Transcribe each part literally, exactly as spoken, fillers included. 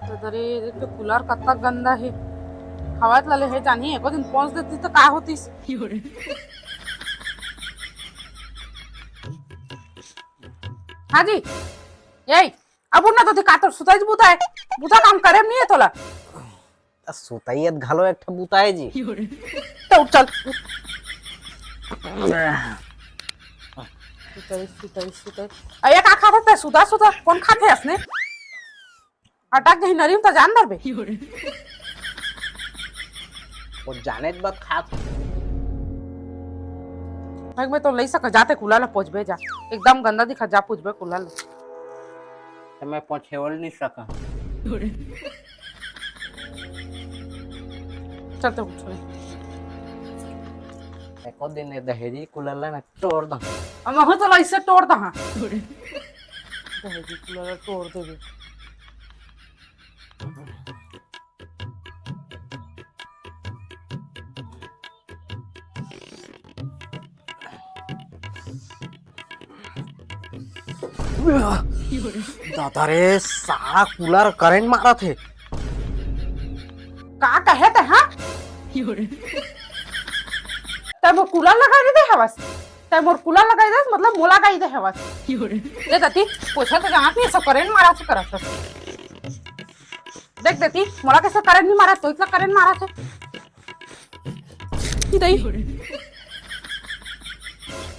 तो दरे, देख तो कूलर कतका गंदा हे। हवा त लले हे, जानही एको दिन पोंछ देती तो का होतीस। हाँ जी, यही। अब उठना तो दिखा, तो सुताई बुता है, बुता काम करे नहीं है तोला। त सुतई घलो एक ठा बुता है जी। तो उठ चल। सुतई, सुतई, सुतई। अरे का खात है सुधा सुधा? कौन खात है असने? अटक गई नरीम तो जान दरबे। वो जाने के बाद खात। भाई मैं तो लई सका, जाते कूलर ला पोछबे जा। एकदम गंदा दिखा, जा पोछबे कूलर ला। तो मैं पोछेवल नहीं सका। चल तो उठ। एको दिन ये दहेजी कूलर ला ना तोड़ दो। अब महू तो ला इसे तोड़ दो, हाँ। दहेजी कूलर ला तोड़ देबे। दादा रे, सारा कूलर करंट मारत हे। का कहे ते, हाँ? तै मोर कूलर लगाई दे हवस, तै मोर कूलर लगाई दे, मतलब मोला लगाई दे हवस। दे दती, पोछा तो जानत नहीं, सब करंट मारत हे, करत हे। देख देती, मोला कैसे करंट नहीं मारत, तो इतना करंट मारत हे। कि दई,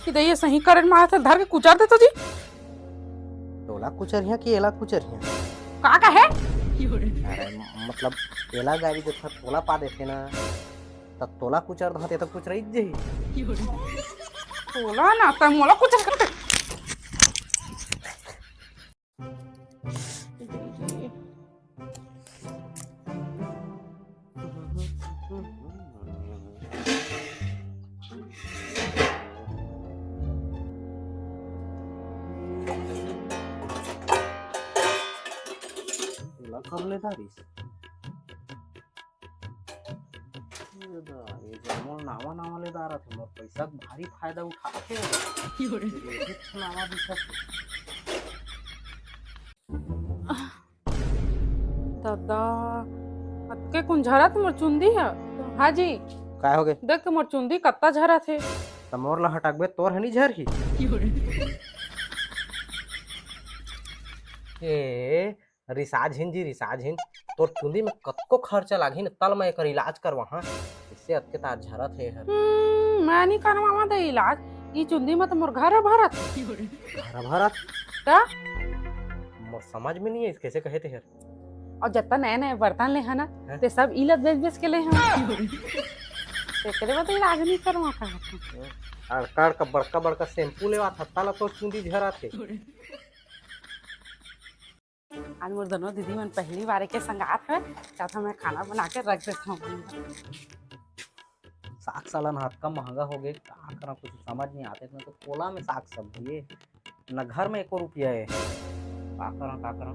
कि दई, ये सही करंट मारत हे, धर के कुचर देतो जी। तोला कुचरिया कि एला कुचरिया? का कहे? अरे, मतलब, एला गारी देथे, तोला पा देथे ना, त तोला कुचर दहा, ते तो कुचरई जही। तोला ना, त मोला कुचर कर दे। एला कर ले दारिस। ये दा, ये जम्मो नावा नावा ले दारत हे, मोर पैसा के भारी फायदा उठात हे। ये कुछ नावा दिखत हे। दादा, अतके कुन झरत मोर चुंदी ह। हाँ जी। काय हो गे? देख के मोर चुंदी कत्ता झरत हे। त मोर ला हटाकबे, तोर ह नी झरही। ए, रिसाज हिन जी, रिसाज हिन। तोर चुंदी में कतको खर्चा लागही न, तल मैं एकर इलाज करवाहा। इससे अतके तार झरत हे हर। हम्म, मैं नहीं करवावा दे इलाज। ई चुंदी में तो मोर घर भरत। घर भरत? का? मोर समझ में नहीं है, कैसे कहे ते हर। और जत्ता नए नए बर्तन ले है ना, हैं? ते सब इलत बेच बेच के ले हैं। तेकरे बाद इलाज नहीं करवा का। अड़का अड़का बड़का बड़का शैम्पू लेवा था, ताला तो चुंदी झरा थे। आज मोर दोनों दीदी मन पहली बार के संगात है, चाहता मैं खाना बना के रख देता हूँ। साग सालन ह अतका महंगा हो गे, का करा, कुछ समझ नहीं आते। इतना तो कोला में साग सब्जी है, न घर में एको रुपया है, का करा, का करा।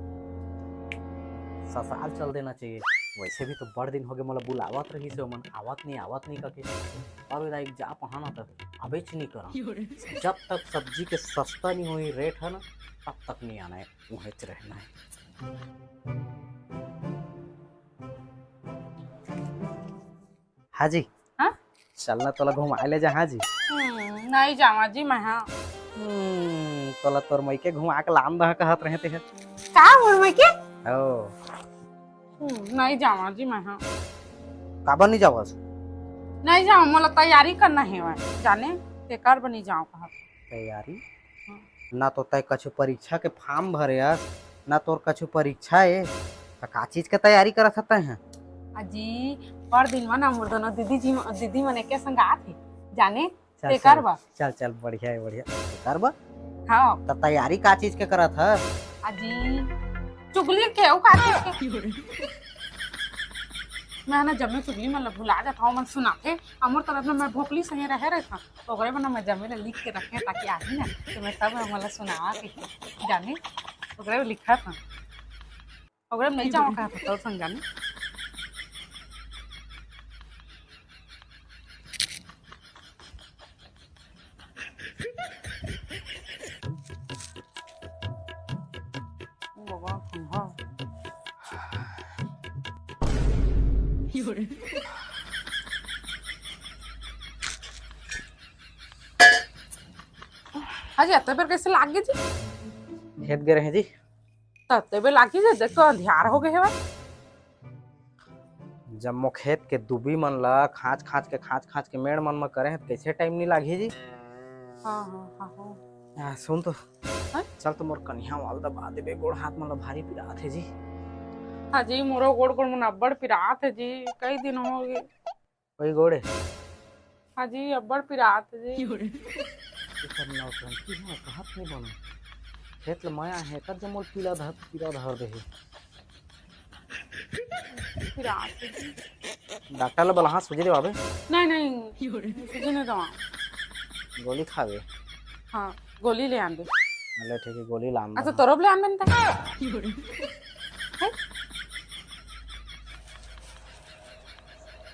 ससुराल चल देना चाहिए। वैसे भी तो बड़ दिन हो गए, मोला बुलावत रही से, ओमन आवत नहीं, आवत नहीं करके। और दाई जा पहाना तक अबेच नहीं करा। जब तक सब्जी के सस्ता नहीं हुई रेट है ना, तब तक नहीं आना है, वहीं रहना है। हाँ जी। हाँ? चलना तोला घुमाए ले जा, हाँ जी। हम्म, नहीं जावा जी मैं, हाँ। हम्म, तोला तोर मइके घुमा के लान दहा कहत रहे ते। का मोर मइके? ओ। हम्म, नहीं जावा जी मैं, हाँ। काबर नहीं जावस? नहीं जावा, मोला तैयारी करना है वह, जाने, तेकर बर नहीं जावा कहत। तैयारी? हाँ। ना तो तय कछु परीक्षा के फॉर्म भरे हस, ना तोर कछु परीक्षा ए, त का चीज के तैयारी करत ह तय ह? अजी, पर दिन म ना मोर दोनों दीदी जी, दीदी मन एके संग आत हे, जाने, चल, तेकर चल, बर। चल, चल, बढ़िया है, बढ़िया। तेकर बर? हाँ। त तैयारी का चीज के करत ह? अजी, चुगली के, अउ का चीज के? मैं ना जब मैं चुगली मन ल भुला जात हूँ, मन सुनाथे, अमर तरफ में मैं भोकली सही रहे रहता। ओकरे बर ना मैं जमे ल लिख के रखे, ताकि आही ना, तो मैं सब हमला सुनावा के जाने, ओकरे बर लिखा था। ओकरे बर नहीं जावा कहा था, तोर संग जाने। बाबा, ठंडा। हाँ जी, अतका बेर कैसे लाग गे जी? खेत गे रहे जी। त अतका बेर लाग गे जी, देख तो अंधियार हो गे हवय। जम्मो खेत के दूबी मन ला खांच खांच के, खांच खांच के मेड़ मन म करे हे, त कैसे टाइम नहीं लागही जी? हाँ, हाँ, हाँ, हाँ। आ, सुन तो। हाँ? चल तो मोर कनिहा वाला दबा देबे, गोड़ हाथ मन ला भारी पिरात हे जी। हाँ जी, मोरो गोड़, गोड़ मन अब्बड़ पिरात हे जी, कई दिन हो गे। वही गोड़े। हाँ जी, अब्बड़ पिरात जी। एकर नौटंकी ह कहत नहीं बनो। खेत ल मया हे, एकर जम्मो ल पीला धर, पीला धर देही। पिरात जी। डॉक्टर ल बलहा, सूजी देवाबे। नहीं, नहीं, सूजी नहीं दवा। गोली खावे। हाँ, गोली ले आन दे। ले ठीक है, गोली लान अच्छा, दे। तोरो ले आन दे।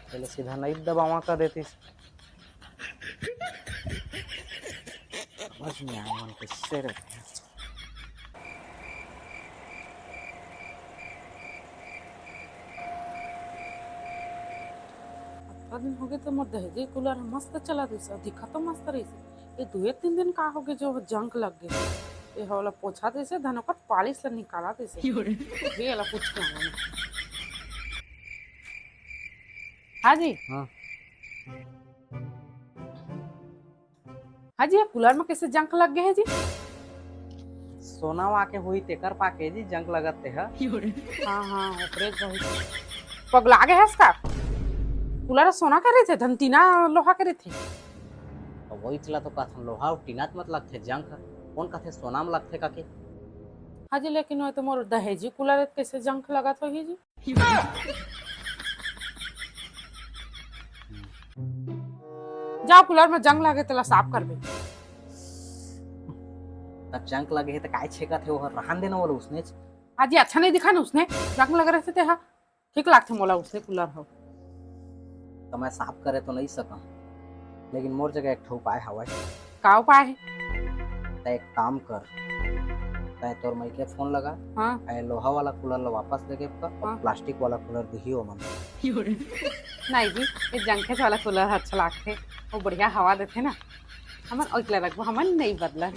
पहले सीधा नहीं दबावा कर देती। समझ नहीं आया मन कैसे रहते हैं। अतका दिन हो गे त मोर दहेजी कूलर ह मस्त चलत रहिस, दिखत तो मस्त रहिस। ये दुए तीन दिन का हो गे जो जंग लग गे। ये ह ओला पोछा देसे, धन ओकर पालिश ल निकाला देसे। यो रे। ये वाला कुछ कहना नहीं। हाँ जी। हाँ। हाँ जी, ये कूलर में कैसे जंग लग गए है जी? सोना वहाँ के हुई, तेकर पाके जी जंग लगत ते ह। हाँ, हाँ, ओकरे बहुत पगला गए है इसका। कूलर सोना के रहिथे, धन टीना लोहा के रहिथे। तो वही चला तो कहथन, लोहा अउ टीना त मत लगथे जंग, कौन कहथे सोना में लगथे काके? हाँ जी, लेकिन वो तो मोर दहेजी कूलर है, कैसे जंग लगत होही जी? जाओ, कूलर में जंग लागे, तेला साफ करबे। तब जंग लगे हे, त काय छेकत हे? ओहर रहन देना वाला उसने। आज ये अच्छा नहीं दिखा ना उसने, जंग लगे रहते ते हा। ठीक लागथे मोला उसने कूलर हो। त मैं साफ करे तो नहीं सकम, लेकिन मोर जगह एक ठो उपाय हवय। का उपाय हे? तै एक काम कर, तै तोर मई के फोन लगा, हाँ। ए लोहा वाला कूलर ला वापस दे के का, हाँ। प्लास्टिक वाला कूलर दिही ओमन। नहीं जी, ये जंखेच वाला कूलर अच्छा लागथे, वो बढ़िया हवा देथे ना। हमन ओइकला रखबो, हमन नहीं बदलन।